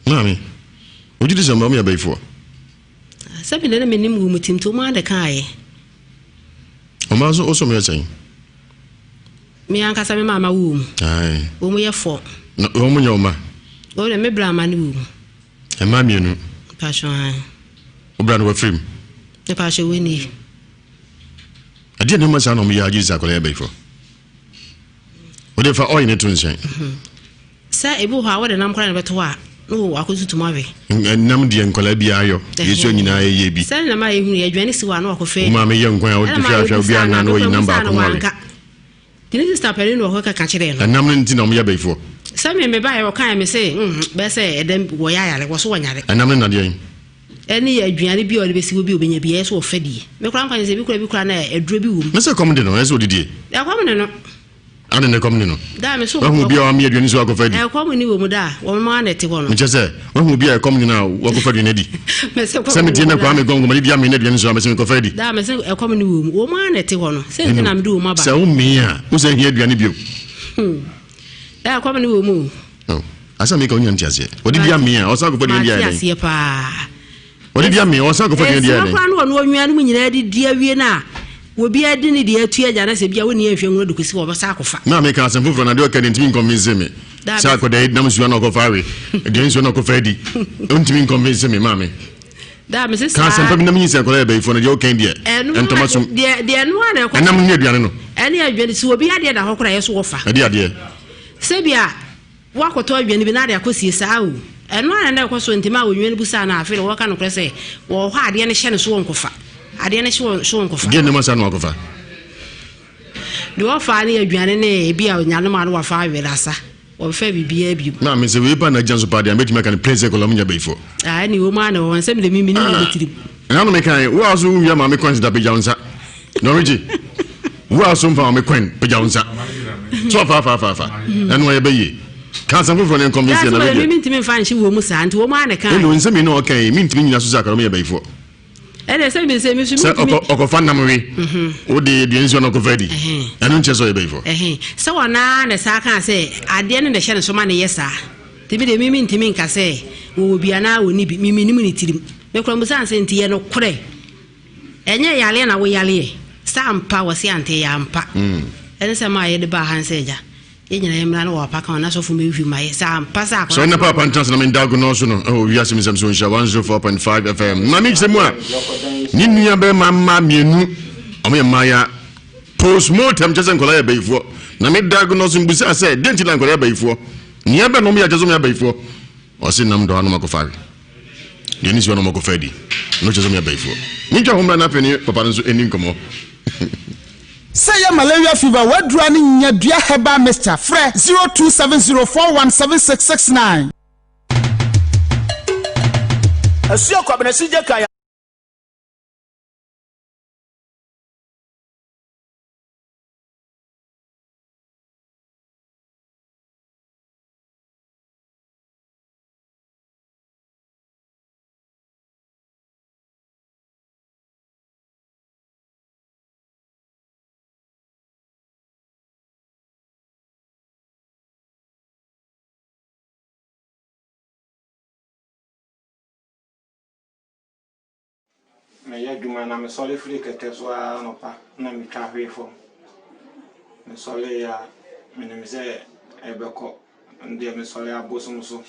Maame, wogye di sɛ mmaa mu yɛ abayifoɔ? Sɛ me deɛ na menim wɔ mu ti nti wɔn ara na ɛkaeɛ. Ɔmaa nso wosom yɛ sɛn? Me ankasa me maama wɔ mu. Ae. Wɔn yɛ fɔ. Na wɔn nyɛ wo mma? Wɔn deɛ me bra ama ne wɔ mu. Mmaa mmienu. Mpatsɔ ae. Wo bra no wafiri mu? Mpatsɔ wɔnni. Ɛdeɛ nneɛma saa na wɔn yɛ agye sɛ akwadaa yɛ abayifoɔ? Wode fa ɔyɛ ne to nhyɛn. Sɛ ebi wɔ hɔ a wode nam koraa na ɛbɛto hɔ a na wɔ akɔtutu mu awe. Nam deɛ nkwadaa biara yɔ. Yɛsua nyinaa yɛ bi. Sɛ nam a yɛhunu yɛ aduane si hɔ a na wakɔfɛ. Wo maame yɛ nkwan a wode hwɛ ahwɛ obi anaa na wayi nam baako na wawe. Nti ne sista panin na ɔkɔ kɛka kyerɛɛ no. Ɛnam no nti na wɔyɛ abayifoɔ. Sɛ me mebaeɛ ɔkaeɛ me se mm bɛyɛ sɛ ɛdɛm wɔyɛ ayare wɔ so wɔnyare. Ɛnam no na deɛn? Ɛne yɛ aduane bi a ɔde bɛsi hɔ bi a ɔbɛnya bi ɛyɛ sɛ ɔfa die. Me koraa mfa nyɛ sɛ ebi koraa bi koraa na aduro bi wɔ mu. Na sɛ kɔm de no ɛyɛ sɛ ɔdidie. Ɛkɔm de no. Ade ne kɔm ne no. Da me so. Wahu obi a wameyɛ aduane so akɔfa adi. Ɛkɔm ni wɔ mu da wɔn maa na ɛte hɔ no. Mekyɛ sɛ wahu obi a ɛkɔm ne no a wakɔfa aduane adi. Sɛ metie na Kwame Gɔngɔm ade bi amee no aduane so a mɛsɛ mekɔfa adi. Da me sɛ ɛkɔm ne wɔ mu wɔn maa na ɛte hɔ no sɛ nti na mede wɔn aba. Sɛ wo mee a wo sɛ hia aduane bio. Da ɛkɔm ne wɔ mu o. Asɛm meka wonya nteaseɛ. Wɔde bi amee a ɔsan akɔfa aduane di ayɛ dɛn. Mate aseɛ paa. Ɔde di amee, ɔsan kɔfa aduane di ayɛ dɛn? Ɛsima koraa no ɔno onua no mu nyinaa de di awie no a, obiara di ne deɛ atu agya na sɛ bia wonni anhwɛ nwura de kɔsi hɔ ɔbɛsa akɔfa. Na meka asɛm foforɔ na deɛ ɔka deɛ ntumi nconvince me sɛ akɔda yi nam nsuo na ɔkɔfa awe aduane nsuo na ɔkɔfa adi ntumi nconvince me maame. Daa mese Ka saa. asɛmpa bi na menyi sɛ akɔda yɛ bayifoɔ no deɛ ɔka deɛ ɛntɔma som. Deɛ deɛ ɛno ara na ɛkɔ. Ɛnam ne aduane no. Ɛne aduane sɛ obi adeɛ da hɔ koraa yɛ so wɔfa. Ɛde adeɛ. Sɛ bia Woakɔtɔ aduane bi na ade akɔsie saa o. Ɛno ara na na ɛkɔ so nti maa onua no bisaa no a afei de wɔreka nokorɛ sɛ wɔwɔ hɔ a adeɛ no hyɛ ne so wɔnkɔfa. Adeɛ no hyɛ wɔn so wɔnkɔfa. Deɛ nneɛma saa na wakɔfa? Deɛ ɔfaa no yɛ aduane ne ebi a ɔnya no ma no wafa awe no asa. Wɔmfaa biribiara bio. Maame sɛ wei paa na agyina so paa deɛ a mɛtumi aka no plain sɛ nkwadaa mo nyɛ abayifoɔ. Ah ɛne wɔn ara na ɛwɔ hɔ nsɛm deɛ me menim wɔn tirim. Ɛna no mekae wo a so wowia maame coins da pagya wo nsa. Norwegye wo a so mfa maame coin pagya wo nsa. So afa afa afa afa. Ɛno ɛyɛ bɛyie. Ka asɛm foforɔ ne nkɔm nsia na bɛdeɛ. Mentumi mfa nhye wɔ mu saa nti wɔn ara na ɛkae. Ɛna nsɛm yi na ɔka yi mentumi nyina so sɛ akwadaa mo yɛ bayifoɔ. Ɛna sɛ mi sɛ mi so sɛ mentumi. ɔkɔfa nam we wode aduane si ɔna ɔkɔfa adi ɛno nkyɛ sɛ ɔyɛ bayifoɔ. Sɛ wɔn ara na saa kaa sɛ adeɛ no na ɛhyɛ ne so ma ne yɛ saa. Nti me deɛ me mentumi nka sɛ wɔwɔ bi anaa wɔnni bi, me mennim ne tirim. Me koraa mebisa no sɛ nti yɛ nokorɛ ɛnyɛ yareɛ na woyareɛ sɛ ampa wɔse ante ɛyɛ ampa. Ɛne sɛ maa yɛde baa ha ne sɛ agya yɛn nyinaa yɛmmra na wɔapa ka ho na sɔfo mmɛhwim ma yɛ sɛ ampa sɛ akwadaa Sɛ ɔne paapa ntena ase na menda agonɔ so no ɛwɔ wiase mu nsɛm so nhyira 104.5 FM. Maame kyerɛ mu a ne nua bɛrima mma mmienu wɔn yɛ mmaaya postmortem kyerɛ sɛ nkwadaa yɛ bayifoɔ na me diagnose mbusaa sɛ deɛ nti na nkwadaa yɛ bayifoɔ Nea ɛbɛn nom yɛ kyɛ sɛ ɔmo yɛ abayifoɔ. Ɔse nam dɔ anom akɔfa awe. Deɛ ne si hɔ na ɔmo akɔfa adi. Ɛno kyerɛ sɛ ɔmo yɛ abayifoɔ. Mentwa ho mmra na afei ne papa no nso ɛni nkɔmmɔ. Sɛ ɛyɛ malaria fever w'aduru a ne nya dua herbal mixture frɛ 0270417669. Asuo Kwabena Sigye Kaya. Meyɛ adwuma na mesɔre firi kɛtɛ so ara anɔpa na metwa hwee fam. Mesɔreeɛ a, menim sɛ ɛbɛkɔ. Ɛndeɛ mesɔre abosom so,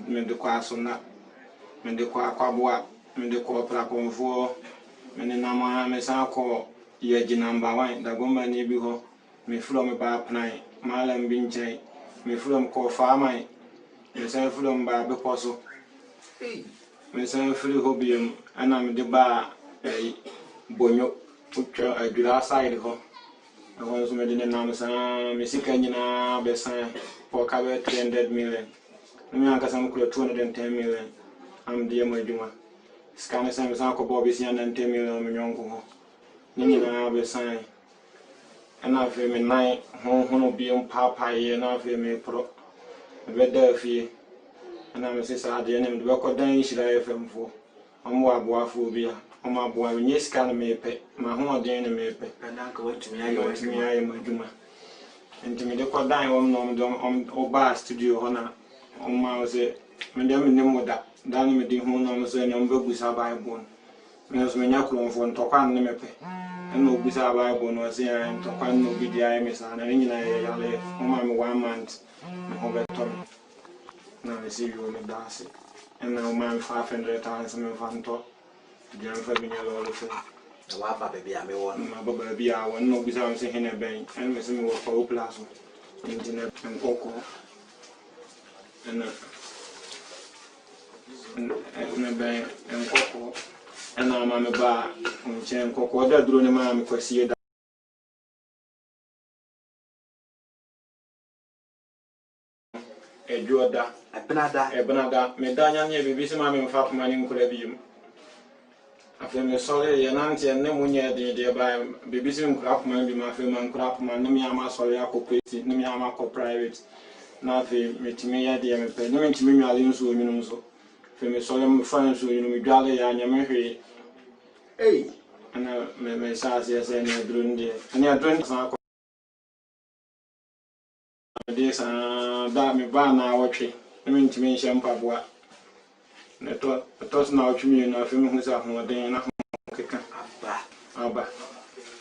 mede kɔ Asona, mede kɔ Akwaboa, mede kɔ Prapɔnfoɔ, menenam ara mesan kɔ Yagyi number one, Dagombani bi hɔ. Mefiri hɔ mebaa Pran, Mallam bi nkyɛn. Mefiri hɔ mekɔɔ Faaman, mesan firi hɔ mebaa Bepɔ so. Mesan firi hɔ bio ɛna mede baa ɛyi Bonyo, wotwa Adwira side hɔ. Ɛhɔ nso mede nenam saa, me sika nyinaa bɛsae, bɔɔ ka bɛyɛ 300 million. Na me ankasa mekura 210 million a mede yɛ m'adwuma. Sika no sɛ mesan kɔbɔɔ besia 90 million wɔ me yɔnko hɔ. Ne nyinaa bɛsae. Ɛna afei me nan honhono biom paapaeɛ na afei mereporɔ. Mebɛdaa fie ɛna mese saa adeɛ no mede bɛkɔ dan Nhyira FM foɔ. Wɔn wɔ aboafoɔ bi a wɔn aboa me. Nyɛ sika na mepɛ, m'ahoɔden na mepɛ. Na anka woatumi ayɛ Matumi ayɛ m'adwuma. Nti mede kɔ dan wɔn na wɔn de wɔn wɔbaa studio hɔ na. Ɔmaa wo sɛ, Me deɛ mennim wo da. Da no mede huu no no sɛ nea ɔbɛbusa Bible no. Me nso menyɛ korɔmfoɔ, ntɔkwa no ne mepɛ. Ɛna ɔbusaa Bible no, ɔse ae, ntɔkwa no na obi de ayɛ me saa, na ne nyinaa ɛyɛ yareɛ. Ɔmaa me one month, me ho bɛtɔ me. Na mese yoo, meda ase. Ɛna ɔmaa me 500,000 sɛ memfa ntɔ aduan mfa bi nyɛ lɔɔre fare. Na woaba baabi a mewɔ no. Maba baabi a wɔn na ɔbisaa me sɛ he na ɛbɛn, ɛna mese mewɔ Kwawu Plaso, nti na nkɔkɔɔ. Ɛna mebɛn nkɔkɔɔ ɛna ama me baa wo nkyɛn nkɔkɔɔ da duro no maa me kwasie da. Ɛdwoɔ da. Ɛbenada. Ɛbenada meda nyaneɛ biribi sɛ ma memfa poma ne nkura biem. Afei mesɔree, yɛnanteɛ, na emu nyɛɛ den deɛ, but biribi sɛ menkura poma no bi mu, afei mankura poma no, na me ara masɔre akɔ Kwesi, na me ara makɔ private, na afei metumi yɛ deɛ mepɛ, na mentumi nnwale nsuo nwunu nso, afei mesɔre mefaa nsuo nwunu, medwaleeɛ, anyɛ me hwee. Ei! Ɛna me mehyɛɛ aseɛ sɛ ɛne aduro no deɛ, ɛne aduro no san kɔ. Mede saa da a mebaa naawɔtwe na mentumi nhyɛ mpaboa. Na ɛtɔ ɛtɔ so naawɔtwe mmienu afei mehu sɛ ahoɔden na ahokeka Aba. aba.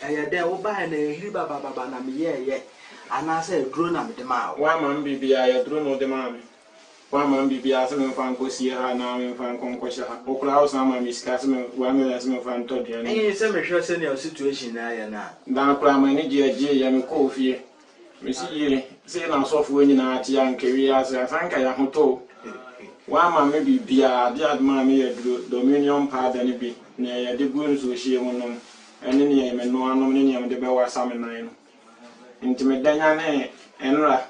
Ɛyɛ dɛn? Wobaeɛ na ɛhiri babababa na meyɛeɛ anaasɛ aduro na mede maa wo? Woamma me biribiara, ɛyɛ aduro na wode maa me. Woamma me biribiara sɛ memfa nkɔsie ha anaa memfa nkɔ nkɔhyɛ ha. Wo koraa wosan maa me sika sɛ me 1 million sɛ memfa ntɔ aduane. Ɛɛ, sɛ mehwɛ sɛnea wo situation no ayɛ no a. Da no koraa m'ani gye gyeeɛ, mekɔɔ fie. Mese yie, sei na asɔfoɔ nyinaa te a nka wiase asa nka yɛahotɔ o. Woamma me biribiara, adeɛ a wode maa me yɛ aduro, Dominion powder no bi, nea yɛde gu nsuohyeɛ mu nom, ɛne nea menoa nom ne nea mede bɛwasa me nan no. Nti meda nyanee ɛnora,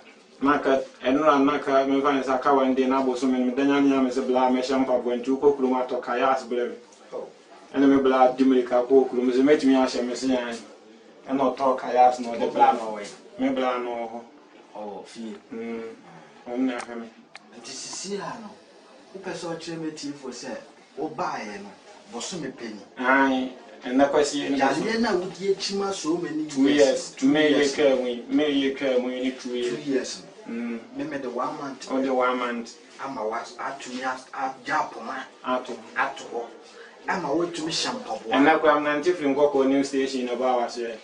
na aka, ɛnora na aka, memfa no sɛ aka one day na abosome no, meda nyanee a mese bla mɛhyɛ mpaboa nti wokɔ kurom atɔ kayas brɛ me. Ɛna me bla di mirika kɔɔ kurom sɛ mɛtumi ahyɛ, mese aane. Ɛna ɔtɔɔ kayas na ɔde brɛɛ me. Me bra no wɔ hɔ. Ɔwɔ fie. Mm, ɔno na ɛhwɛ me. Nti sisi a no, wopɛ sɛ ɔkyerɛ m'atiefo sɛ wobaeɛ no, bosome pɛ ni? Aane, ɛnnɛ kwasie ne bosome. Yareɛ no a wodi akyi ma so many years no. 2 years, May yɛ twaa mu yi, May yɛ twaa mu yi ne 2 years. 2 years no, me mede one month. Wode one month. Ama woatumi agya poma. Ato hɔ. Ato hɔ. Ama woatumi hyɛ mpaboa. Ɛnnɛ koraa menante firi Nkɔkɔɔ new station na ɛbaa w'asoɛe.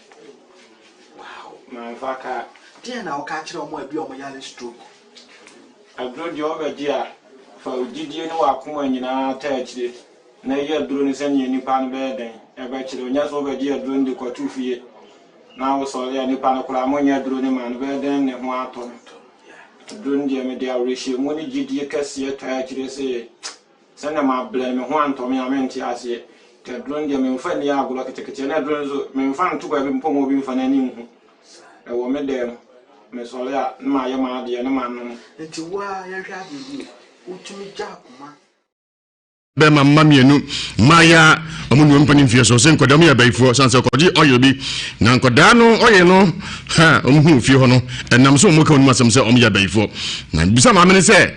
Wow. Mamfa kaa. Deɛn na woka kyerɛ wɔn a ebi a wɔyare stroke? Aduro deɛ wobɛgye a, fa wo gyidie ne w'akoma nyinaa taa akyire na yɛ aduro no sɛdeɛ nipa no bɛyɛ dɛn ɛbɛkyerɛ wo. Nyɛ sɛ wobɛgye aduro no de kɔto fie na wosɔre a nipa no koraa monyɛ aduro no ma no, bɛyɛ dɛn ne ho atɔ no. Aduro no deɛ mede awerɛhyɛmu ne gyidie kɛseɛ taa akyire sɛ Sɛnea mabrɛ no, me ho antɔ me a, mente aseɛ. Nti aduro no deɛ, memfa nni agorɔ ketekete. Ɛna aduro no nso, memfa nto baabi mpo ma obi mfa n'ani nhu. Ɛwɔ me dan mu. Mesɔre a, na mayɛ m'adeɛ, na manom. Nti wo ara yɛnhwɛ adeɛ bi o, wotumi gya akoma. Bɛɛma mma mienu, mmaayea a wɔn nni wɔn mpanin mfeɛ so, sɛ nkwadaa mu yɛ abayifoɔ, sane sɛ ɔkɔgye oil bi, na nkwadaa no oil no ha wɔn hu fie hɔ no, ɛnam so wɔn ka wɔn mu asɛm sɛ wɔn yɛ abayifoɔ. Na bisa maame no sɛ,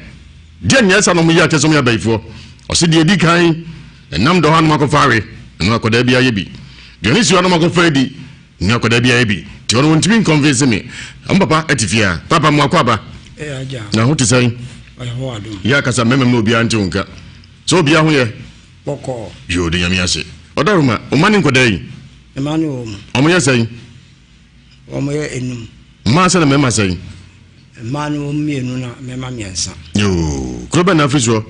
Deɛ nyɛ saa na ɔmo yɛ akyɛ sɛ ɔmo yɛ abayifoɔ. Ɔse deɛ edi kan, ɛnam dɔ hɔ a na ɔmo akɔfa awe, ɛno akwadaa biara yɛ bi. Deɛ ɔne si hɔ a na ɔmo akɔfa adi, ɛno akwadaa biara yɛ bi. Nti ɔno ɔntumi nconvince me. Ɔmo papa ɛte fie ha. Papa mo akɔ aba? Na ho te sɛn? Yɛ akasa mɛmɛm na obiara nte wo nka. Sɛ obiara ho yɛ? Yoo, de Nyame ase. Ɔdaroma, wo mma ne nkwadaa yi? Ɔmo yɛ sɛn? Wɔyɛ enum. Mmaa sɛn na mmarima sɛn? Mmaa no wɔn mmienu na mmarima mmiɛnsa. Yoo, kuro bɛn na afiri soɔ?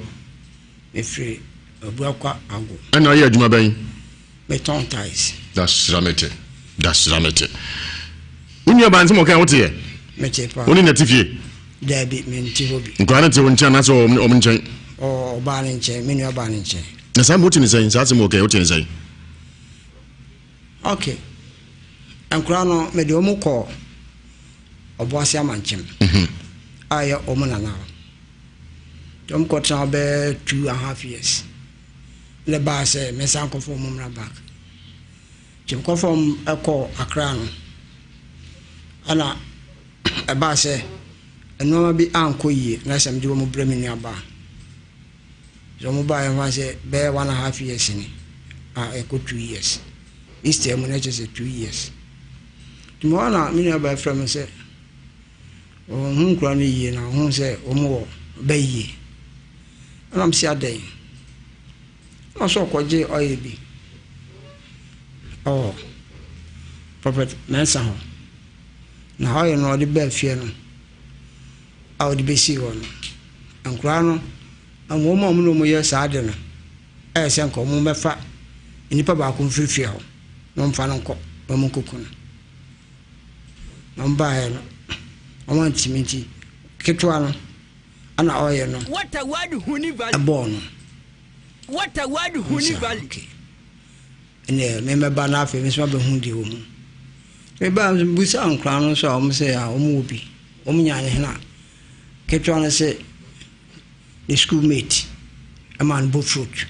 Mefiri Abuakwa Ago. Ɛna ayɛ adwuma bɛn? Metɔn tiles. Dasra mete, dasra mete. Wo nua baa nsɛm ɔka wote yɛ? Mete paa. Wo ne na te fie? Daabi, mente hɔ bi. Nkwadaa no te wo nkyɛn anaasɛ wɔn nkyɛn? Ɔbaa no nkyɛn, me nua baa no nkyɛn. Na saa wote ne sɛn? Saa asɛm ɔka wote ne sɛn? Ok, nkwadaa no mede wɔn kɔɔ Ɔboase Amankyem a ɛyɛ wɔn nana hɔ. Nti wɔn kɔtena hɔ bɛyɛ 2½ years. Na ɛbaa sɛ mensan nkɔfa wɔn mmra back. Nti mekɔfa wɔn kɔɔ Accra no, ɛna ɛbaa sɛ nneɛma bi ankɔ yie na sɛ mede wɔn brɛ me nuabaa. Sɛ ɔmo baeɛ mfa sɛ bɛyɛ 1½ years ni a ɛkɔ 2 years. Easter mu na ɛkyerɛ sɛ 2 years. Nti mo hɔ na me nua baa frɛ me sɛ ɔhu nkura no yie na ɔhu sɛ ɔmo wɔ. Bɛyie. Ɛna mese adɛn? Ɛna ɔsɛ ɔkɔgye ɔyɛ bi ɛwɔ Prophet Mensah hɔ. Na ɔyɛ no ɔde baa fie no a ɔde bɛsii hɔ no, nkoraa no, wɔn a wɔn ne wɔn yɛ saa ade no, ɛyɛ sɛ nka wɔn bɛfa nnipa baako mfiri fie hɔ na wɔmfa no nkɔ na wɔn nkɔku no. Na wɔn baeɛ no, wɔn antumi nti ketewa no ɛna ɔyɛ no ɛbɔɔ no. Okay. Ɛnna memmɛba na afei me nso mabɛhu deɛ wɔ mu. Mebaa nso mebisaa nkwadaa no nso a wɔn sɛ a wɔn wɔ bi. Wɔn nyaa ne hena. Ketewa no sɛ ne school mate ɛma no bɔ fruit.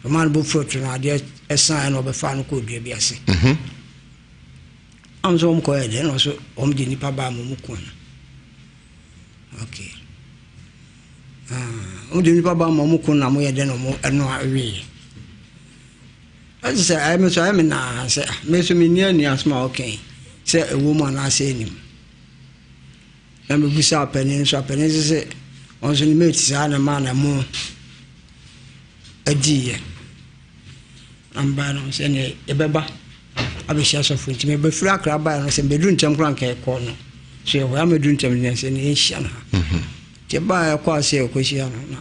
Ɔmaa no bɔ fruit no adeɛ ɛsan ɛna ɔbɛfa no kɔɔ dua bi ase. Mhm. Wɔn nso wɔn kɔɛ deɛ ɛna nso wɔn de nipa baa ma wɔn kɔn no. Okay. Ah, wɔn de nipa baa ma wɔn kɔn na wɔn yɛ dɛ na wɔn ɛno awie. Ɛte sɛ ɛyɛ me nso ɛyɛ me naa sɛ ah, me nso menni ani asɛm a ɔka yi sɛ ɛwɔ mu anaasɛ ɛnim. Na mebusa apanin nso apanin nso sɛ ɔno nso ne mate saa na maa na mo adiiɛ. Na mbaa no sɛ ne yɛbɛba abɛhyia sɔfo nti mebɛfiri akra baeɛ no sɛ mbɛduru ntɛm koraa nka ɛkɔ no so yɛhɔ yɛ amɛduru ntɛm deɛ sɛ ne yɛnhyia no ha. Mhm. Nti ɛbaa ɛkɔ ase yɛkɔhyia no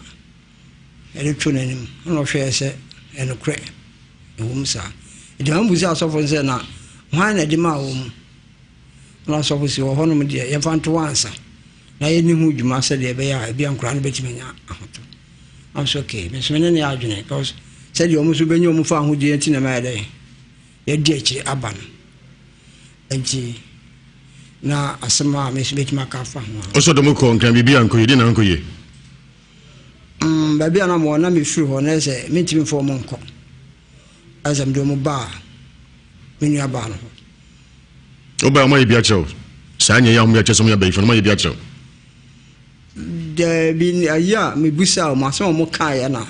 na de too n'anim, ɛnna ɔhwɛɛ sɛ ɛyɛ nokorɛ, ɛwom saa. Enti wɔn bisaa asɔfo no sɛ, Na hwan na ɛde maa wɔn? Ɛnna asɔfo si wɔ hɔnom deɛ, yɛmfa nto hɔ ansa, na yɛnni ho dwuma sɛdeɛ ɛbɛyɛ a ebia nkwadaa no bɛtumi anya ahotɔ. I'm so okay. Me nso me ne ne yɛ adwene because sɛdeɛ wɔn nso bɛnya wɔn fa ahodie nti na mayɛ dɛ yɛdi akyire aba no. Nti na asɛm a me nso bɛtumi aka afa ho a. Ɔsɔ dɔm kɔ nkran biribi ankɔ yie, deɛ na ankɔ yie. Mm, baabi a na mewɔ na mefiri hɔ na sɛ mentumi mfa wɔn nkɔ. Ɛsɛ sɛ mede wɔn baa me nua baa no hɔ. Wobaa wɔn ayɛ bi akyerɛ wo? Saa nyɛ yɛ a wɔn yɛ akyerɛ sɛ wɔn yɛ abayifo no wɔn ayɛ bi akyerɛ wo? Daabi, ayi a mebusaa wɔn asɛm a wɔn kaeɛ na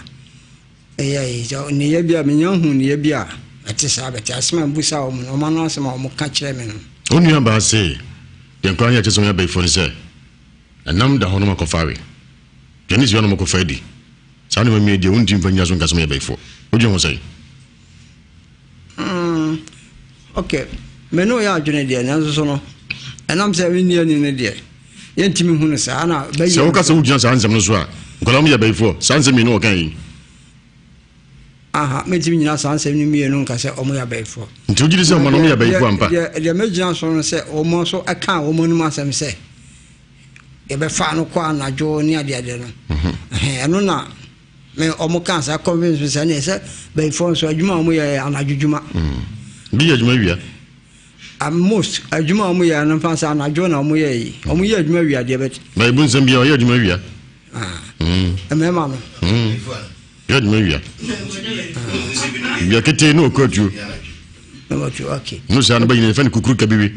ɛyɛ yi sɛ nneyɛ bi a menya hu nneyɛ bi a ɛte saa bɛte asɛm a mebusaa wɔn no wɔn ano asɛm a wɔn ka kyerɛ me no. Wo nua baa se deɛ nkwadaa no yɛ akyerɛ sɛ wɔn yɛ abayifo no sɛ Ɛnam da hɔ na wɔakɔfa awe. Dwane si hɔ na wɔakɔfa adi. Saa nneɛma mmienu deɛ, wontumi mfa nnyina so nka sɛ wɔyɛ abayifoɔ. Wodwene ho sɛn? Mm, ok. Me ne wo yɛ adwene deɛ, nanso so no, ɛnam sɛ menni ani no deɛ, yɛntumi hu no saa na bɛyɛ. Sɛ woka sɛ wogyina saa nsɛm no so a, nkwadaa wɔyɛ abayifoɔ. Saa nsɛm mmienu wɔka yi. Aha, mentumi nyina saa nsɛm no mmienu nka sɛ wɔyɛ abayifoɔ. Nti wogye di sɛ wɔn yɛ abayifoɔ ampa? Deɛ mɛgyina so no sɛ wɔn nso ɛka wɔn anom asɛm sɛ yɛbɛfa no kɔ anadwo ne adeade no. Mhm. Ɛno na me wɔn ka saa convince me sɛ ɛne sɛ bayifoɔ nso adwuma a wɔn yɛ anadwo dwuma. Mm. Bi yɛ adwuma wia. Most adwuma a wɔn yɛ no nfa sɛ anadwo na wɔn yɛ yi. Wɔn yɛ adwuma wia deɛ bɛt. Na ebu nsɛm bi a wɔyɛ adwuma wia. Ah. Mm. Mmarima no. Mm. Yɛ adwuma wia. Wia ketee ne ɔkɔ atuo. Na watu okay. No saa no bɛnyina yɛfɛ no kukuru kabiwe.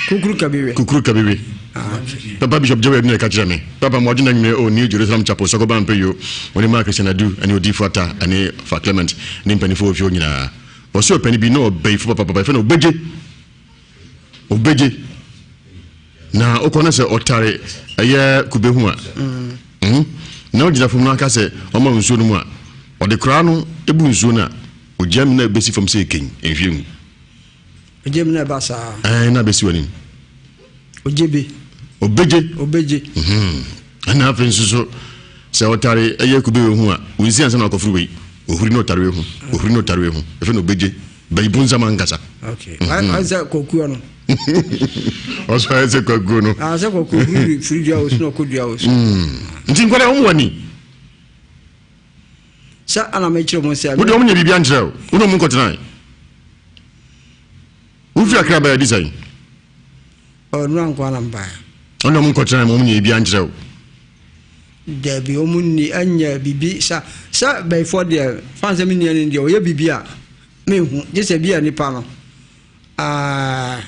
Kukuru kabiwe. Kukuru kabiwe. Ah, okay. Papa Bishop Joe Edna ka kyerɛ me. Papa mo adwene nwene o New Jerusalem Chapel sɔkɔ ban pɛ yo. Wɔne maa Christian Adu ɛne Odifo Ata ɛne Fa Clement ne mpanimfoɔ wɔ fie hɔ nyinaa. Ɔsɛ ɔpani bi na ɔbɛyifo papa papa yɛfɛ no Obegye. Obegye. Na wokɔ no sɛ ɔtare ɛyɛ kube ho a mm. Na ogyina fam no aka sɛ ɔma nsuo no mu a ɔde koraa no ebu nsuo no a ogya mu na ebesi fam sɛ ekeny nhwie ngu. Ogya mu na ɛba saa. Ɛn na besi w'anim. Ogye bi. Obegye. Obegye. Mhm. Ɛna afei nso so sɛ ɔtare ɛyɛ kube wei ho a onsi ansa na akɔforo wei ohuri na ɔtare wei ho ohuri na ɔtare wei ho efe na obegye. Bɛyi bonsam ankasa. Okay. Mhm. Ayɛ sɛ kwakuo no. Ɔsɔ ayɛ sɛ kwakuo no. Ah, sɛ kwakuo firi firi dua osu na ɔkɔ dua osu. Mm. Nti nkwadaa wɔn wɔ ni. Sɛ ana mɛkyerɛ mo sɛ. Wode wɔn nyɛ biribi ankyerɛ o. Wode wɔn nkɔtena. Wofi akra bɛyɛ di sɛn. Ɔnura nko ara mbaeɛ. Ɔne wɔn nkɔtena ma wɔn nyɛ biribi ankyerɛ o. Dabi wɔn nni ɛnyɛ biribi sa sɛ bɛyifoɔ deɛ fan sɛ me nua no deɛ ɔyɛ biribi a. Menhu, gye sɛ bi a nipa no aah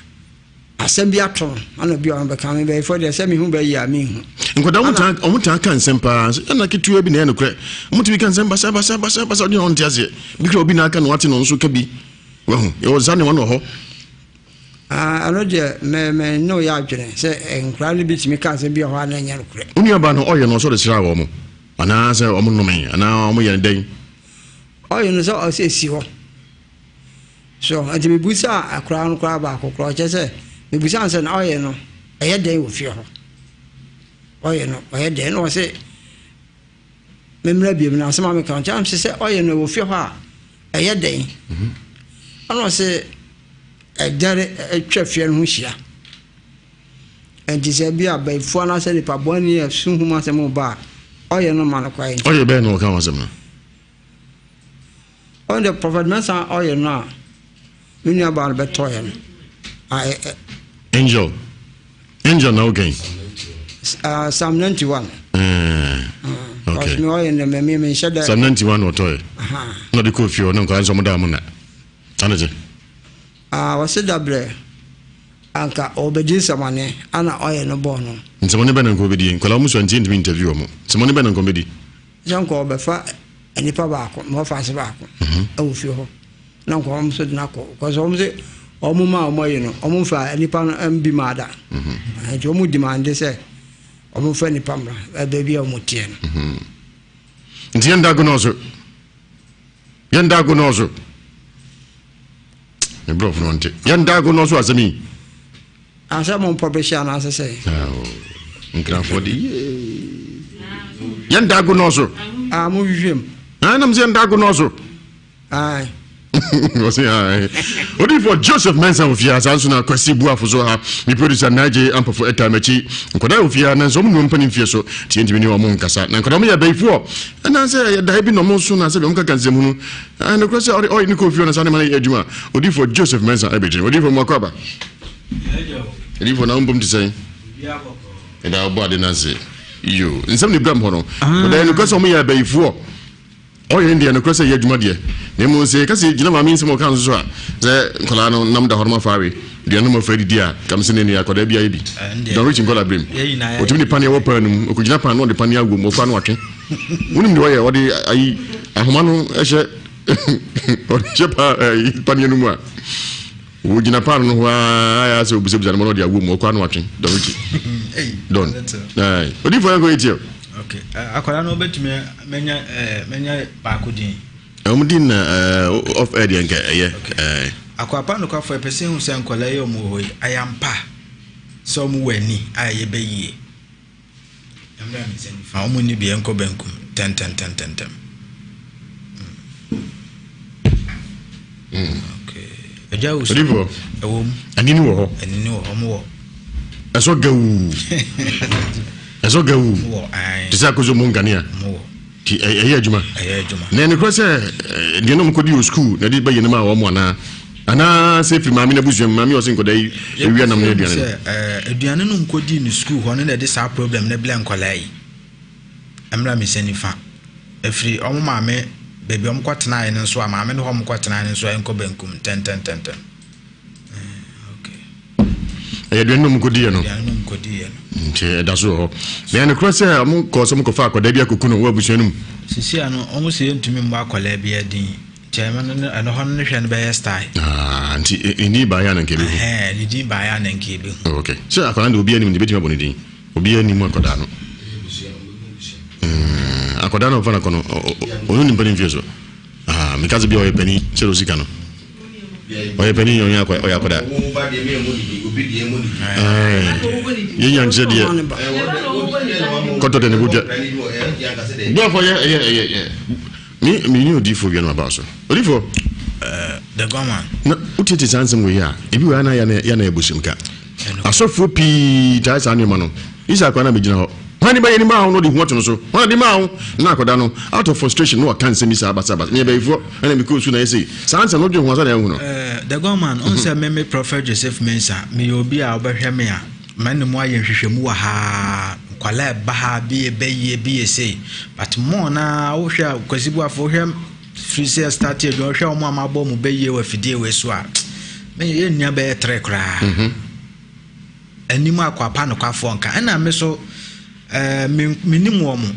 asɛm bi ato no ana obi a ɔno bɛka me bɛyifo deɛ sɛ mehu bɛyi a menhu. Nkwadaa wɔn taa wɔn taa ka nsɛm paa ɛna ketewa bi na ɛyɛ nokorɛ wɔn tumi ka nsɛm basa basa basa basa ɔde wɔn nte aseɛ bi kura obi na aka na wate na ɔno nso ka bi wahu yɛwɔ saa nneɛma no wɔ hɔ. Ah, ɛno deɛ me me ne wo yɛ adwene sɛ eh, nkoraa no bi tumi ka asɛm bi wɔ hɔ a na ɛnyɛ nokorɛ. Wo nuabaa no ɔyɛ no ɔsɔ de sraa wɔn anaasɛ wɔn nomee anaa wɔn yɛ no dɛn? Ɔyɛ no sɛ ɔsɛ esi hɔ. So nti mebusa akoraa no koraa baako koraa ɔkyerɛ sɛ mebusa no sɛ na ɔyɛ no ɛyɛ dɛn wɔ fie hɔ? Ɔyɛ no ɔyɛ dɛn na ɔsɛ memmra biom na asɛm a meka nkyɛn sɛ sɛ ɔyɛ no wɔ fie hɔ a ɛyɛ dɛn? Mhm. Ɛna ɔsɛ ɛdɛre atwa fie no ho hyia. Nti sɛ bi a bayifoɔ anaasɛ nipa bɔne a suhum asɛm ba a ɔyɛ no ma no kwae. Ɔyɛ bɛn na ɔka ho asɛm no? Ɔno deɛ Prophet Mensah ɔyɛ no a me nua baa no bɛtɔɔyɛ no. Angel Angel na wokan. Psalm 91. Okay. Me ɔyɛ no me me nhyɛ dɛ. Psalm 91 na ɔtɔɔyɛ. Na ɔde kɔɔ fie hɔ na nkwadaa nso ɔmo da ɔmo na. Ana kyɛ. Ah, wɔsi dabrɛ anka ɔbɛdi nsɛmɔne ana ɔyɛ no bɔɔ no. Nsɛmɔne bɛ na nka ɔbɛdi nkwadaa ɔmo sua nti ntumi interview ɔmo. Nsɛmɔne bɛ na nka ɔbɛdi. Sɛ nka ɔbɛfa nipa baako ma ɔfa ase baako wɔ fie hɔ na nka wɔn nso de no akɔ because wɔn sɛ wɔn ma wɔn ayi no wɔn nfa nipa no mbi maa da nti wɔn demande sɛ wɔn nfa nipa mmra baabi a wɔn teɛ no. Nti yɛn dago nɔɔso yɛn dago nɔɔso ne borɔfo no nte yɛn dago nɔɔso asɛm yi. Asɛ mo mpɔbehye anaasɛ sɛ. Nkrafoɔ de yee. Yɛn da ago nɔɔso. Ah, mo hwehwɛ mu. Ah, nam sɛ yɛn da ago nɔɔso. Aye. Ɔsɛ aye. Odiyifoɔ Joseph Mensah wɔ fie ha, saa nso na Kwasi Buafo so ha. Me producer Nigel Ampofo ɛtaa m'akyi. Nkwadaa wɔ fie ha, nanso wɔn nnuo mpanin fie so. Nti yɛntumi ne wɔn nkasa. Na nkwadaa wɔn yɛ abayifoɔ. Ɛna sɛ ɛyɛ dae bi na wɔn so na sɛ wɔn kaka nsɛm hunu. Ah, nokorɛ sɛ ɔde ɔyɛ ne kɔɔ fie hɔ na saa ne ma no yɛ adwuma. Odiyifoɔ Joseph Mensah ɛbɛgyina. Odiyifoɔ mu akɔ aba. Odiyifoɔ na wo mpom te sɛn? Ɛda ɔbɔ ade no ase. Yo, nsɛm ne guam hɔ no. Ɔda yɛ nokorɛ sɛ wɔn yɛ abayifoɔ. Ɔyɛ ne deɛ nokorɛ sɛ ɛyɛ adwuma deɛ. Na mmom sɛ yɛka sɛ yɛgyina maame nsɛm a ɔka no so a, sɛ nkwadaa no nam da hɔ nom afa awe aduane nom afa adidi a, ka me sɛ ne nua akwadaa bi ayɛ bi. Don Rich nkwadaa berem. Ɔtumi de paneɛ wɔ pan no mu, ɔkɔgyina pan no ɔde paneɛ awɔ mu, ɔkɔ a na watwe. Wonim deɛ ɔyɛ, ɔde ayi ahoma no hyɛ ɔde hyɛ paneɛ no mu a. Wogyina paano no ho ara ayɛ sɛ obusabusa no ma na ɔde awo mu ɔkɔ ano atwe dɔn akyi. Dɔn. Odifo yɛn kɔ yɛ tiɛ. Okay. Akwadaa no obetumi menya menya baako din. Wɔn din na off air deɛ nka ɛyɛ. Okay. Akwapa nokwafo ɛpɛ sɛ ehu sɛ nkwadaa yi a wɔn wɔ hɔ yi ayampa sɛ wɔn wɔ ani a ɛyɛ bɛ yie. Ɛmmra me nsa nifa. Wɔn nni bi ɛnkɔ benkum ntɛntɛntɛntɛntɛm. Mm. Okay. Agya wusu. Odifoɔ. Ɛwɔ mu. Anini wɔ hɔ. Anini wɔ hɔ. Wɔn wɔ. Ɛsɔ gawu. Ɛsɔ gawu. Wɔn wɔ ayi. Te sɛ akozo mu nkanea. Wɔn wɔ. Nti ɛyɛ adwuma. Ɛyɛ adwuma. Na ɛnokorɛ sɛ deɛ na wɔkɔdi wɔ sukuu na ɛde bɛyɛ no maa wɔn anaa? Anaa sɛ ɛfiri maame no abusua mu, maame a ɔse nkɔdaa yi awia nam ne aduane no. Sɛ aduane no nkɔdii no sukuu hɔ no na ɛde saa problem no blɛ nkɔlaa yi. Ɛmmra me nsa nifa. Ɛfiri wɔn maame baabi a wɔkɔtenaeɛ no nso a maame no hɔ wɔkɔtenaeɛ no nso ɛnkɔ benkum ntɛntɛntɛntɛm. Ɛyɛ aduane na wɔkɔdiiɛ no. Aduane na wɔkɔdiiɛ no. Nti ɛda so wɔ hɔ. Na ɛyɛ nokorɛ sɛ wɔkɔɔ sɛ wɔkɔfa akwadaa bi akɔku no wɔ abusua no mu. Sisi ano wɔn sɛ yɛntumi mmɔ akwadaa bi din nti ɛno no ɛno hɔ no ne hwɛ no bɛyɛ style. Ah, nti ne din baeɛ a na nka ɛbɛhu. Ɛhɛn, ne din baeɛ a na nka ɛbɛhu. Oh, okay. Sɛ akwadaa no deɛ obiara nim no bɛtumi abɔ ne din. Obiara nim akwadaa no. Mm, akwadaa no ɔfa no akɔ no, ɔno nimpa ne mfie so. Ah, meka sɛ bia ɔyɛ panin sɛ ɔsi ka no. Ɔyɛ panin ɔyɛ akɔ ɔyɛ akɔda. Yɛn nya nkyerɛ deɛ kɔtɔ deɛ ne bo dwa. Buafo yɛ yɛ yɛ yɛ mi mi ni odifo wia no aba so. Odifo. The Gunman. Na wotietie saa nsɛm wɔ yi a ebi wɔ ya na ya na ya na ɛbɔ ka. Asɔfoɔ pii taa saa nneɛma no. Isa akwa na bɛgyina hɔ. Hwan ne bɛyɛ ni maa wo na ɔde hu ato no so? Hwan na de maa wo? Na akwadaa no, out of frustration, na waka nsɛm bi saa basabasa. Meyɛ bayifoɔ, ɛna mekɔɔ sukuu na ɛyɛ sei. Saa nsɛm no, wodwen ho ansa na yɛahu no. Eh, The Gunman, wohu sɛ me me Prophet Joseph Mensah, meyɛ obi a wobɛhwɛ me a, mane mu ayɛ nhwehwɛmu wɔ ha, nkwadaa ɛba ha, bi yɛ bayie, bi yɛ sei. But more na wohwɛ a, Kwasi Boafo, wohwɛ firi sɛ start adwuma, wohwɛ wɔn a mabɔ wɔn bayie wɔ afidie wei so a, me yɛnnya bɛyɛ tere koraa. Mm -hmm. Anim akwapa nokwafoɔ nka. Ɛna me so eh, me, menim wɔn.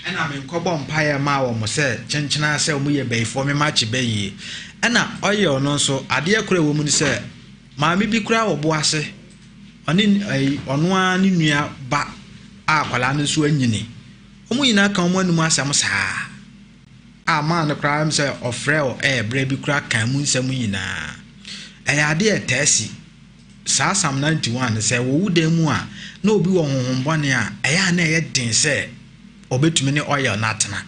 Ɛna menkɔbɔ mpaeɛ maa wɔn sɛ kyenkyena sɛ wɔn yɛ bayifoɔ me makye bayie. Ɛna ɔyɛ ɔno nso adeɛ koro a ɛwɔ mu ne sɛ Maame bi koraa wɔ bo ase, ɔne ɛyi ɔno ara ne nua ba a akwadaa no nso anyini. Wɔn nyinaa ka wɔn anum asɛm saa. A maa no koraa ɛm sɛ ɔfrɛ wɔ ɛɛ berɛ bi koraa kan mu nsɛm nyinaa. Ɛyɛ adeɛ a ɛtaa si. Saa Psalm 91 no sɛ wɔ wo dan mu a na obi wɔ honhom bɔne a ɛyɛ a na ɛyɛ den sɛ ɔbɛtumi ne oil no atena.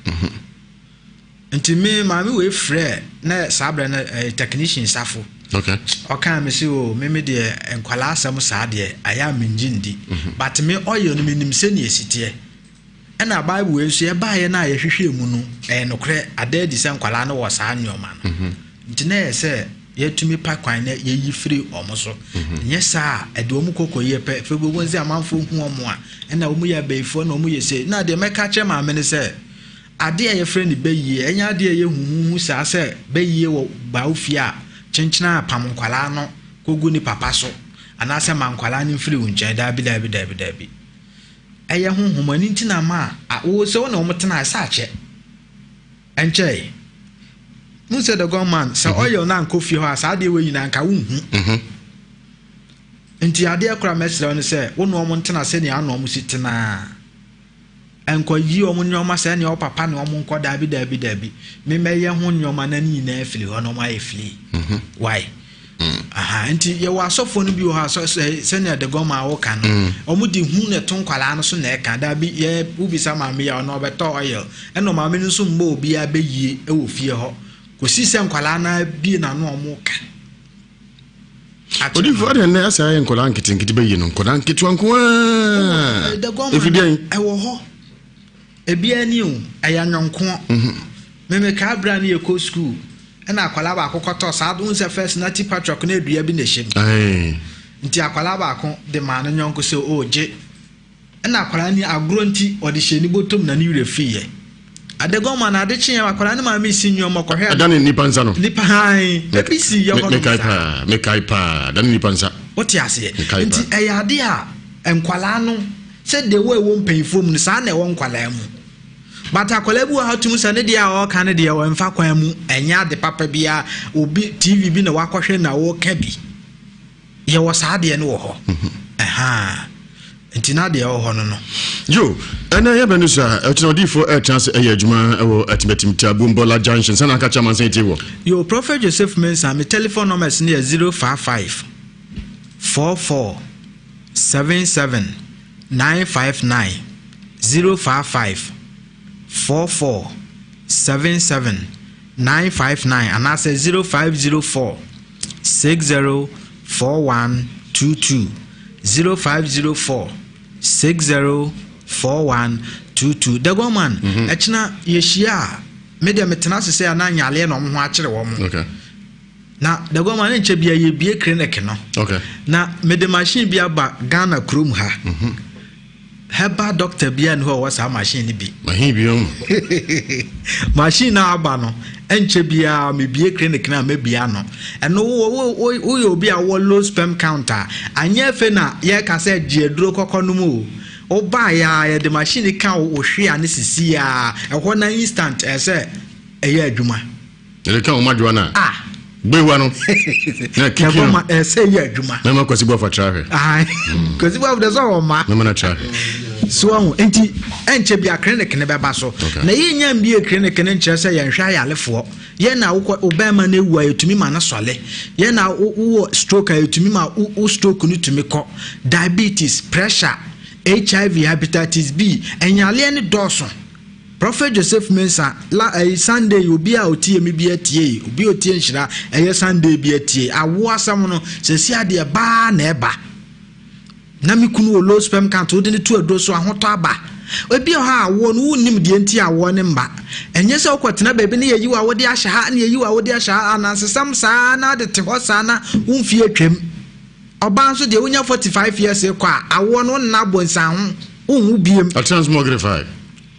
Nti me maame wei frɛ na saa berɛ no ɛyɛ technician safo. Okay. Ɔkaa me sɛ o me me deɛ nkwalaa asɛm saa deɛ ɛyɛ a mengye ndi. Mhm. But me oil no menim sɛnea ɛsi teɛ. Ɛna Bible wei nso yɛbaeɛ no a yɛhwehwɛɛ mu no ɛyɛ nokorɛ ada adi sɛ nkwalaa no wɔ saa nneɛma no. Mhm. Nti na ɛyɛ sɛ yɛtumi pa kwan na yɛyi firi wɔn so. Mhm. Nyɛ saa a ɛde wɔn kɔkɔ yie pɛ. Afei wɔn sɛ amanfoɔ hu wɔn a ɛna wɔn yɛ abayifoɔ na wɔn yɛ sei. Na deɛ mɛka akyerɛ maame no sɛ Adeɛ a yɛfrɛ no bayie, ɛnyɛ adeɛ a ɛyɛ huhuuhu saa sɛ bayie wɔ ba wo fie a, kyenkyena pam nkwadaa no kɔgu ne papa so anaasɛ ma nkwadaa no mfiri wo nkyɛn. Daabi, daabi, daabi, daabi. Ɛyɛ honhom, ɛno nti na ama a wo sɛ wo ne wɔn tena a, ɛsɛ akyɛ. Ɛnkyɛe. Wohu sɛ the gunman, sɛ oil no ankɔ fie hɔ a, saa adeɛ wei nyinaa nka wonhu. Nti adeɛ koro a mɛsrɛ wo ne sɛ, wo ne wɔn ntena sɛnea wo ne wɔn si tena. Nkɔ yi wɔn nnoɔma sɛ ɛneɛ wo papa ne wɔn nkɔ daabi daabi daabi me mɛyɛ ho nnoɔma na ne nyinaa firi hɔ na wɔn ayɛ free mhm. why mm. aha nti yɛwɔ asɔfoɔ no bi wɔ hɔ asɔ sɛnea the gɔma a wɔka no mm. wɔn de hu na ɛto nkwadaa no so na ɛka daabi yɛ wobisa maame yɛ ɔno ɔbɛtɔ oil ɛna maame no nso mbɔ obiara bɛyie ɛwɔ fie hɔ kòsi sɛ nkwadaa no abie n'ano wɔn ka. Odifo adɛn nnɛ asɛ ayɛ nkwadaa nketenkete bɛyi no nkwadaa nketewa nko ara ɛfiri deɛn ɛwɔ hɔ ebiara ni o ɛyɛ anyɔnkoɔ mhm. memekaa berɛ a ne yɛkɔ sukuu ɛna akwadaa baako kɔtɔ saa wohu sɛ first na tipa truck na adua bi na ɛhyɛ mu nti akwadaa baako de maa no nyɔnko sɛ ɔregye oh, Ɛna akwadaa no agorɔ nti ɔde hyɛɛ ne bɔtɔm na ne werɛ fiiɛ. Adagɔn no ade kyeeɛ akwadaa no maame si nneɛma ɔkɔhwɛ. Ɛda ne nipa nsa no. Nipa hann ebi si yɛ hɔ nom saa. Mekae paa mekae paa ɛda ne nipa nsa. Wote aseɛ nti ɛyɛ ade a nkwadaa no sɛ deɛ wɔ ɛwɔ mpanyinfoɔ mu no saa na ɛwɔ nkwadaa mu. But akwadaa bi wɔ ha tumi sɛ ne deɛ a ɔreka no deɛ ɔmfa kwan mu ɛnyɛ ade papa biara obi TV bi na wakɔhwɛ na ɔreka bi. Yɛwɔ saa adeɛ no wɔ hɔ. Ɛhaa. Nti na deɛ ɛwɔ hɔ no no. Yo, ɛnɛ yɛ bɛ no so a, ɛkyena odiyifoɔ ɛretena ase ɛyɛ adwuma ɛwɔ Atimatim Tabuombola Junction, sɛ na aka kyerɛ amansan tie wɔ. Yo, Prophet Joseph Mensah, me telephone numbers no yɛ 055 44 77 959, 055 44 77 959 anaasɛ 0504 60 4122, 0504 60 4122. The Gunman, mhm. ɛkyena yɛhyia a, me deɛ metena ase sɛ anaa nyaleɛ na ɔmo ho akyere wɔn. Okay. Na the gunman ne nkyɛ bia yɛbie clinic no. Okay. Na mede machine bi aba Ghana kurom ha. Mm -hmm. Herbal doctor biara nni hɔ a ɔwɔ saa machine no bi. Machine bi ɔn. Machine no aba no, ɛnkyɛ biara mebie clinic no a mɛbie ano. Ɛno wo wo woyɛ obi a wowɔ low sperm count a, anyɛ afei na yɛreka sɛ gye aduro kɔkɔ nom o. Wobaeɛ a yɛde machine ka wo hwe a ne sisi a, ɛhɔ na instant ɛsɛ sɛ ɛyɛ adwuma. Yɛde ka wɔn adwoa no a. Ah. Gbewa no. Na kiki no. Yɛbɔ ɛsɛ yɛ adwuma. Mɛma Kwasi Boafo atra hwɛ. Ayi. Hmm. Kwasi Boafo de sɛ wɔn ma. Mɛma no atra hwɛ. So ɔho nti ɛnkyɛ bi a clinic ne bɛba so. Na yɛn nya mbie clinic ne nkyerɛ sɛ yɛnhwɛ ayalefoɔ. Yɛn na wokɔ obɛɛma no ewu a yɛtumi ma no sɔle. Yɛn na wowɔ stroke a yɛtumi ma wo stroke no tumi kɔ. Diabetes, pressure, HIV, hepatitis B, ɛnyaleɛ ne dɔɔso. Prophet Joseph Mensah la ɛyi Sunday yi obi a otie mi bi atie obi a otie nhyira ɛyɛ Sunday bi atie awo asɛm no sɛsi adeɛ baa na ɛba na me kunu wɔ low sperm count wode ne to aduro so ahotɔ aba ebi wɔ hɔ a awoɔ no wonnim deɛ nti awoɔ ne mma ɛnyɛ sɛ wokɔtena baabi ne yɛyi wa wode ahyɛ ha ne yɛyi wa wode ahyɛ ha anansesɛm saa na ade te hɔ saa na womfie atwam ɔbaa nso deɛ wonya 45 years kɔ a awoɔ no wonna abɔ nsan ho wonwo biem. Atransmogrify.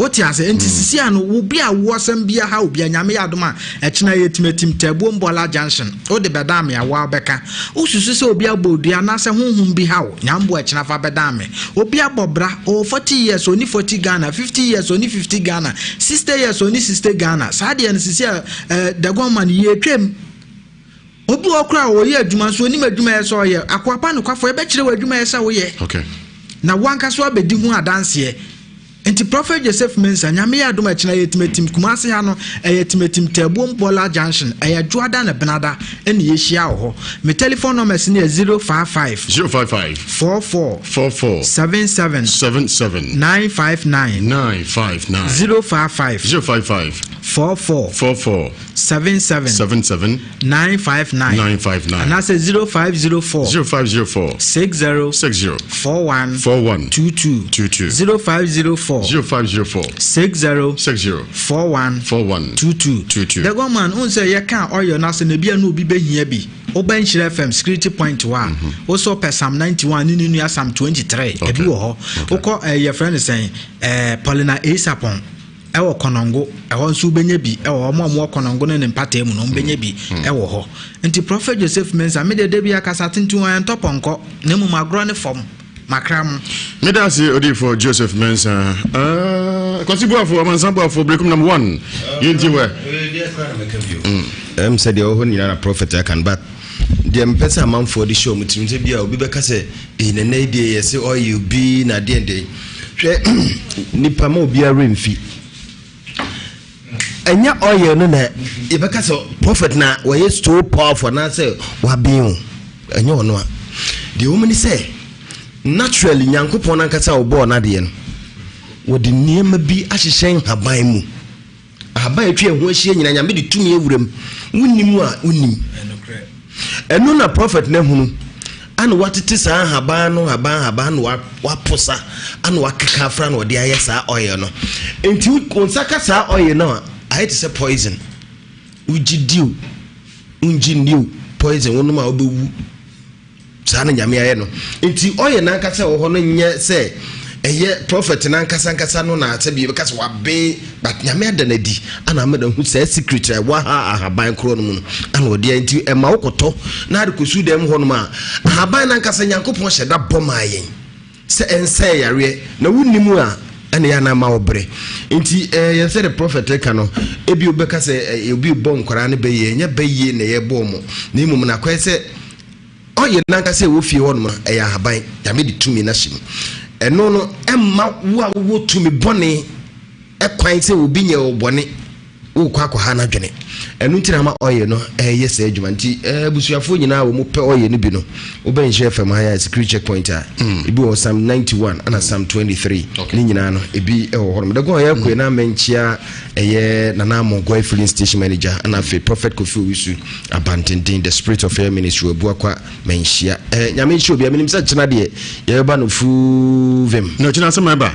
Wote ase? Nti sisi ano, wo bi a woɔsɛm bia ha obia, Nyame yɛ adom a, ɛkyena yɛtim atim Taabuo Mbɔla Junction, wode bɛdan me a, woa wobɛka. Wosusu sɛ obi abɔ odua anaasɛ honhom bi ha wo, Nyamboa ɛkyena fa bɛdan me. Obi abɔ bra, ɔwɔ 40 years, ɔnni 40 Ghana, 50 years, ɔnni 50 Ghana, 60 years, ɔnni 60 Ghana. Saa deɛ no sisi a, eh, Dagon man, yɛtwam. Obi wɔ hɔ koraa a ɔyɛ adwuma nso onim adwuma a ɛsɛ sɛ ɔyɛ. Akoa pa nokwafoɔ, yɛbɛkyerɛ wo adwuma a ɛsɛ sɛ woyɛ. Okay. Na wo ankasa woabɛdi ho adanseɛ. Nti Prophet Joseph Mensah, Nyame yɛ adom a ɛkyena yɛ Timatim, Kumasi ha no, ɛyɛ Timatim Taabuom Bɔla Junction, ɛyɛ Dwoada ne Benada ɛna yɛhyia wɔ hɔ. Me telephone numbers no yɛ 055. 055. 44. 44. 77. 77. 959. 959. 055. 055. 44. 44. 77. 77. 959. 959. Anaasɛ 0504. 0504. 60. 60. 41. 41. 22. 22. 0504. 0504. 60. 60. 41. 41. 22. 22. The gunman, n sɛ yɛka ɔyɛ no ase na ebi a na obi bɛhia bi. Woba Nhyira FM security point hɔ a, wosɔ pɛ Psalm 91 ne ne nua Psalm 23. Ebi wɔ hɔ. Wokɔ eh, yɛfrɛ no sɛn eh, Paulina Asapɔn ɛwɔ Kɔnɔngo, ɛhɔ nso wobɛnya bi ɛwɔ hɔ. Wɔn a wɔwɔ Kɔnɔngo ne ne mpataa mu no, wɔbɛnya bi ɛwɔ hɔ. Nti Prophet Joseph Mensah, me deɛ da bi akasa tenten a ɛntɔ pɔnkɔ, na mmom agorɔ ne fam, makra mo. Meda ase Odiyifoɔ Joseph Mensah. Uh, Kwasi Boafo, Amansan Boafo, Berekum number one. Yɛntie wɛ. Ɛm sɛ deɛ ɛwɔ hɔ nyinaa na prophet aka no but deɛ mepɛ sɛ amanfoɔ de hyɛ wɔn tirim sɛ bi a obi bɛka sɛ ee nana yi deɛ yɛse ɔyɛ obi na adeɛ deɛ hwɛ nipa ma obiara werɛ mfi ɛnyɛ oil no na yɛbɛka sɛ prophet na wɔyɛ so powerful anaasɛ waben o ɛnyɛ ɔno a deɛ wɔn ni sɛ naturally nyankopɔn ankasa a ɔbɔɔ n'adeɛ no wɔde nneɛma bi ahyehyɛ nhaban mu Ahaban a atwa yɛn ho ahyia nyinaa, Nyame de tumi awura mu. Wonnim a, wonnim. Ɛno na prɔfɛt no ahunu. Ana watete saa nhaban no, nhaban, nhaban, na waposa, ana wakeka afra na ɔde ayɛ saa oil no. Nti wo nsa ka saa oil no a, ayɛ te sɛ poison. Wogye di o, wongye nni o, poison wonom a wobɛwu. Saa na Nyame ayɛ no. Nti ɔyɛ n'ankasa wɔ hɔ no nyɛ sɛ ɛyɛ prophet n'ankasa ankasa no na sɛ bi yɛbɛka sɛ waben but Nyame ada no adi ana ama no ahu saa secret a ɛwɔ ha ahaban korɔ no mu no ana ɔde ayɛ nti ɛma wokɔtɔ na ade kɔsu dɛm hɔ nom a ahaban n'ankasa Nyankopɔn hyɛ da bɔ maa yɛn Sɛ ɛnsɛe yareɛ na wonni mu a, ɛna ɛyɛ a na ama wo brɛ. Nti ɛɛ yɛn sɛdeɛ prɔfɛt reka no, ebi obi bɛka sɛ ɛɛ obi rebɔ nkwadaa no bɛyie, ɛnyɛ bɛyie na yɛrebɔ wɔn, na mmom no akɔyɛ sɛ ɔyɛ n'ankasa ɛwɔ fie hɔnom no, ɛyɛ ahaban, Nyame de tumi no ahyɛ mu. Ɛno no ɛmma wo a wowɔ tumi bɔne kwan sɛ obi nyɛ wo bɔne wokɔ akɔha no adwene. Ɛno nti na ama oil no ɛyɛ saa adwuma. Nti abusuafoɔ nyinaa a wɔn pɛ oil no bi no, wobɛ nhyɛ fam ha yɛ security checkpoint a, mm. ebi wɔ Psalm 91 ɛna Psalm 23 ne nyinaa no ebi ɛwɔ hɔ nom. Dɛgɔn ɔyɛ koe na mɛnkyia ɛyɛ Nana Amonkwa filling station manager ɛna afei Prophet Kofi Owusu Abantenten the spirit of air ministry Abuakwa manhyia. Ɛɛ nyame nhyira obiara menim sɛ kyena deɛ yɛbɛba no full vim. Na kyena asɛm ɛba.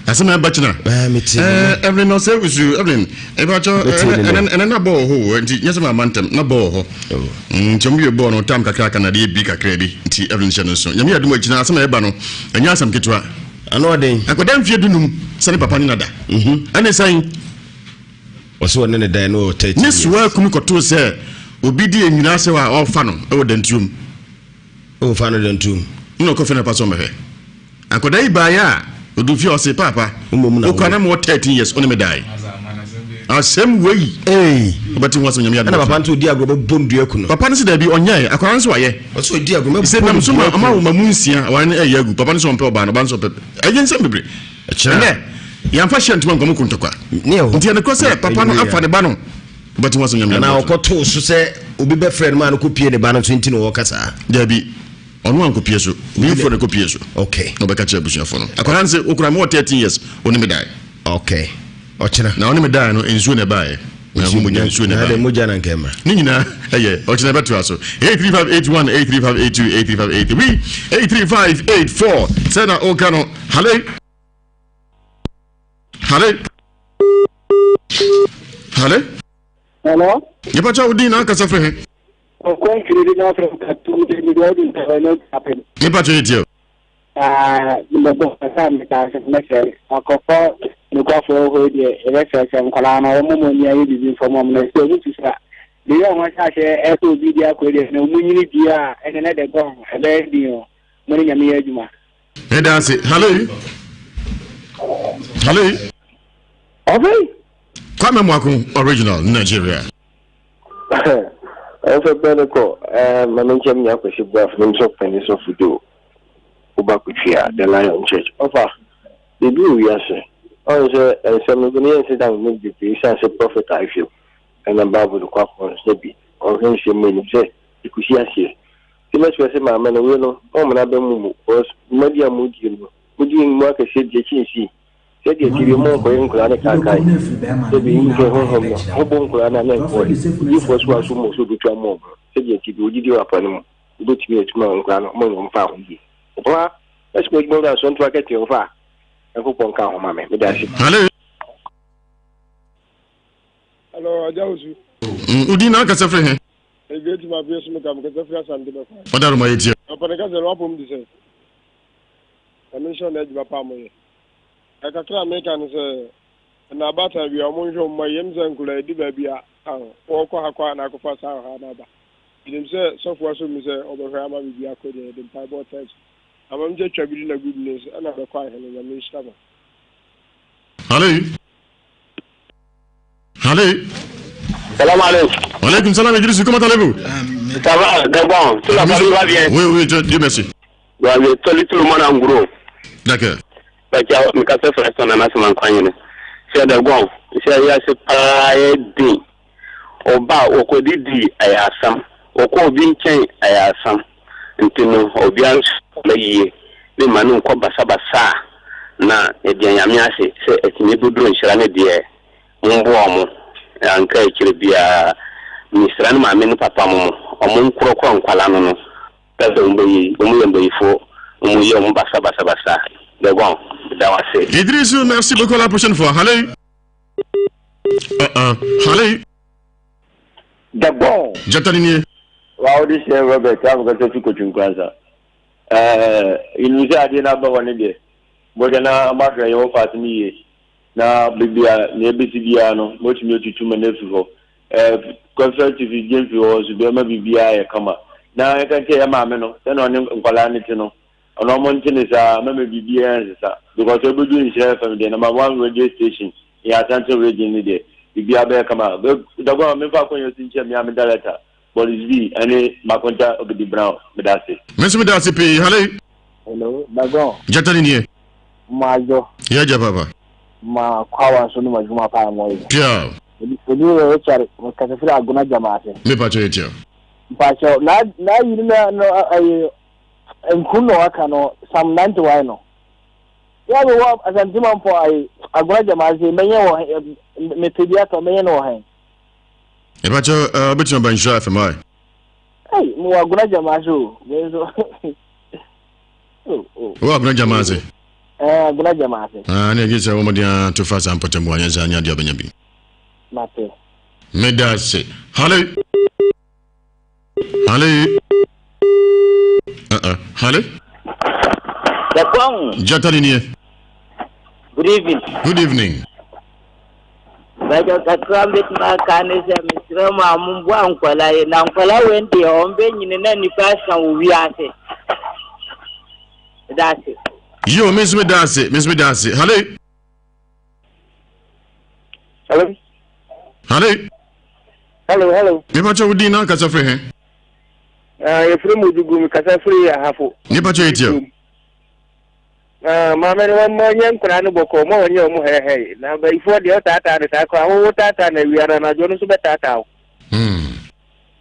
Asɛm a ɛba kyena. Ɛɛ Evelyn ɔsɛ wusu Evelyn ebakyɛ ɛnɛ ɛnɛ na bɔɔl hɔ o nti nyɛ sɛ maa ntɛm na bɔɔl hɔ oh. mm, nti ɔmo wie bɔɔl no tam kakra ka na adeɛ bi kakra bi nti Evelyn hyɛ no nso nyame yɛ adum akyina asɛm a ɛba no ɛnyɛ asɛm ketewa. Ano ɔden. Akwadaa mfie dunum sɛ ne papa ne nada. Mhm. Ɛne sɛn. Ɔsɛ ɔne ne dan no wɔ 30 Ne soa kunu kɔtoo sɛ obi di enyina sɛ a ɔfa no ɛwɔ dantuom. Ɔfa no dantuom. Nna ɔkɔ fie na papa sɛ ɔmɛhwɛ. Akwadaa yi baeɛ a, ɔduu fie a ɔse, Paapa, wokura na mewɔ 13 years, wo ne me dae. Asɛm wei, wobɛte ho asɛm Nyame adom. Ɛna papa no sɛ ɔdi agorɔ bɛbɔ no dua aku no. Papa no se daabi, ɔnyɛɛ, akwadaa no se wayɛ. Ɔse ɔdi agorɔ mɛbɔ no dua nam so ma aku ɔma no. wo ma mu nsia, aware no ɛyɛ agu. Papa no se ɔmpɛ ɔbaa no, ɔbaa no se ɔmpɛ. Ɛyɛ nsɛm bebree. Ɛnɛ, yɛamfa hyɛ ntoma nkɔm ko ntɔkwa. Nti ɛnokorɛ sɛ papa no afa ne ba no. Wobɛte ho asɛm Nyame adom. Anaa ɔkɔtoo so sɛ obi bɛfrɛ no ma no kɔpie ne ba no so nti na ɔka saa. Daabi. Ɔno ankɔpie so. Obi foforɔ na ɛkɔpie so. Okay. Na ɔbɛka kyerɛ abusuafoɔ no. Akwadaa no sɛ, okura me wɔ 13 years, ɔne me dae. Okay. Ɔkyena. Na ɔne me dae no, nsuo na ɛbaeɛ. Na ɛho mogya nsuo na ɛbaeɛ. Mogya na nka ɛma. Ne nyinaa ɛyɛ ɔkyena ɛbɛtoa so. 83581, 83582, 83583, 83584. Sɛ na ɔka no, hale. Hale. Hale. Hello. Yɛpɛ kyɛ wo din na akasa firi he? Ɔkɔntwere bi na ɔfrɛ katu de mi deɛ ɔdi ntɛwɛ ne apem. Nipa kyɛ yɛ tie o. Aa mɛbɔ kasa meka sɛ mɛsrɛ akɔfɔ nokwafo wɔ hɔ yi deɛ yɛbɛsrɛ sɛ nkwadaa no wɔn mo ani ayɛ biribi mfa mu ɔmo na sɛ ɔmo susua de yɛ ɔmo ahyɛ ahyɛ ɛsɛ obi di akɔ deɛ na ɔmo nyini die a ɛne ne de gɔn ɛbɛyɛ den o mo ne nyame yɛ adwuma. Meda ase. Hello. Hello. Ɔfei. Kwame Mwako original Nigeria. Ɛmfa bɛ no kɔ eh, ma menkyɛ me nua Kwasi Boafo ne me sɔfo panin Sɔfo Joe Oba Kotwia, The Lion Church. Ɔfa, biribi wɔ wiase. Ɔn sɛ nsɛm no ne yɛnse da mu bebree esiane sɛ prɔfɛt a ahwɛ mu ɛna Bible no kwafo no sɛ bi ɔhwɛ nsɛm mu anim sɛ ɛkɔsi aseɛ. Nti mɛsrɛ sɛ maame no wei no ɔmmena bɛ mu mu because dwumadi a modie no modi mu akɛseɛ di akyi nsii. Sɛdeɛ ɛteɛ biara, monnkɔyɛ nkoraa ne kaakae, sɛ biribi sɛ honhom no, mobɔ nkoraa no a na nkoa yi, odiyifoɔ so aso mmɔ sɛ ɔbɛtu ama wɔn, sɛdeɛ ɛteɛ biara, ɔdidi wɔ apa no mu, wobɛtumi atum a nkoraa no, monyɛ wɔn mfa ho yie. Ɔpaa, mɛsoma adwuma wura asɔnto akɛteɛ ɔfa a, Nyankopɔn nka ho ma me. Meda ase. Hello. Hello, Agya Osu. Wodin na akasa firi he? Ebi ma bi so meka mekasa firi Asante bɛkwa. Ɔda roma yɛ tie. Ɔpɛ ne kasa no wapom di sɛ. Nyame nhyira na adwuma pa a moyɛ. Na kakra a meka ne sɛ, ɛna abaatan bi a wɔn nhwɛ wɔn mma yie, ɛm sɛ nkwadaa yi du baabi a wɔkɔ ha kɔ ha na akɔfa saa ɔhaw no aba. Menim sɛ sɔfo aso mu sɛ ɔbɛhwɛ ama biribi akɔ deɛ yɛde mpaebɔ taa akyi. Ama me twa bi di na good news ɛna bɛkɔ ahene Nyame nhyira mo. Hello. Hello. Salam alaikum. Alaikum salam Idriss, comment allez-vous? Ça va, d'abord, tout la famille va bien? Oui, oui, Dieu merci. Bon, je salue tout le monde en gros. D'accord. Bakia, mikasa fɛ sɔn nana sɔn kwan yɛn. Sɛ dagɔn, sɛ yɛase paa yɛ den. Ɔba ɔkɔdidi ɛyɛ asɛm. Ɔkɔ obi nkyɛn ɛyɛ asɛm. Nti no, obiara nso yie. Ne ma no nkɔ basabasa na yɛde Nyame ase sɛ ɛtumi bɛduru nhyira no deɛ momboa ɔmo anka akyire biara mesrɛ no maame ne papa mo mo ɔmo nkorɔkorɔ nkwala no no pɛ sɛ ɔmo bɛyɛ yi ɔmo yɛ mbayifoɔ ɔmo yɛ ɔmo basa basa basa Dagon meda wo ase. Idriss merci beaucoup à la prochaine fois allez uh uh allez. Dagon. Jata ni nie. Wa wo de hyɛ Robert a mekasa fi Kotwi Nkoransa. Ɛɛ yɛnim sɛ adeɛ no aba hɔ no deɛ bɔhwɛ na moahwɛ yɛn wɔ faase no yie na baabi a nea ɛbɛsi biara no moatumi atutu ma no afiri hɔ. Ɛɛ Kɔfɛ Tifi Gyamfi hɔ nso bɛma biribiara ayɛ kama. Na yɛka nkyerɛ yɛn maame no sɛnea ɔne nkwadaa no te no ɔno ɔmo nte ne saa mɛma biribiara nsesa because ɛbɛdu Nhyira FM deɛ number one radio station in Ashanti region no deɛ biribiara bɛyɛ kama. Dagoa memfa akɔnya si nkyɛn me a me director Boris B ɛne Makonta Ogidi Brown meda ase. Me nso meda ase pii hallo. Hello, Dagon. Gyata ni nie. Maadwo. Yɛ gya papa. Ma kwawa nso ne madwuma paa mo yɛ. Pia. Odi yɛ Richard mekasa firi Agona Gyama ase. Me pakyɛ yɛ tia. Mpakyɛ na na yi na no ayi nkun na waka no Psalm 91 no. Ya me wɔ Asante Mampɔ ayi Agona Gyama ase mɛnyɛ wɔ mepɛ bi atɔ mɛnyɛ no wɔ hɛn. Ɛbɛkyɛ wobɛtumi aba Nhyira FM ae. Ei, mewɔ Agona Gyama ase o. Me nso. Wɔ Agona Gyama ase? Ɛɛ, Agona Gyama ase. Ah, ne ɛgye sɛ wɔmmɔden ato fa saa mpɔtam anyɛ saa nyɛ adeɛ ɔbɛnya bi. Mate. Meda ase. Hale. Hale. Uh-uh. Hale. Dakwang. Jata ni nie. Good evening. Good evening. Bàjẹ́ kakra mbẹ́tìmá aka ne sɛ mesrɛ mu a momboa nkwadaa yi na nkwadaa wei deɛ wɔn bɛnyini na nnipa asa wɔ wiase. Meda ase. Yo, me nso meda ase, me nso meda ase. Hale. Hello. Hello. Hello, hello. Nipa kyɛ wo din na kasa firi he? Ah, yɛfrɛ mu Odugu, me kasa firi Ahafo. Nipa kyɛ yɛtia. Ah, maame no wɔn nyɛ nkwadaa no bɔkɔɔ, ma wɔnyɛ wɔn hɛhɛe. Na abayifoɔ deɛ ɔtaataa no saa koraa, wowo taataa no awia no anadwo no nso bɛtaataa wo.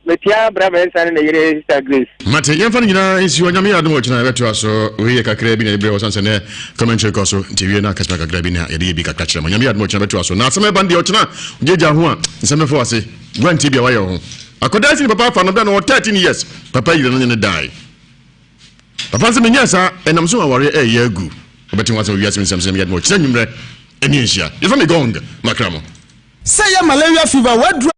Metia Bra Mensah ne ne yere Sister Grace. Mate, yɛmfa no nyinaa nsi hɔ. Nyame yɛ adom a ɔkyena yɛbɛtoa so. Wei yɛ kakraa bi na yɛde brɛ wɔ sane sɛ nɛ commentary kɔ so nti wie na akasima kakra bi na yɛde yɛ bi kakra kyerɛ mo. Nyame yɛ adom a ɔkyena bɛtoa so. Na asɛm ɛba no deɛ ɔkyena gyagya ho a nsɛm bɛfa wase. Guantie bia wayɛ wo ho. Akɔdaa si ne papa afa no berɛ na ɔwɔ 13 years. Papa yere no ne no dae. Papa nso menyɛɛ saa ɛnam so awareɛ ɛyɛ agu. Wobɛte ho asɛm wɔ wiase mu nsɛm so. Nyame yɛ adom a ɔkyena nwummerɛ ɛne nhyia. Yɛfa me gong makra mo. Sɛ ɛyɛ malaria fever, w'aduru.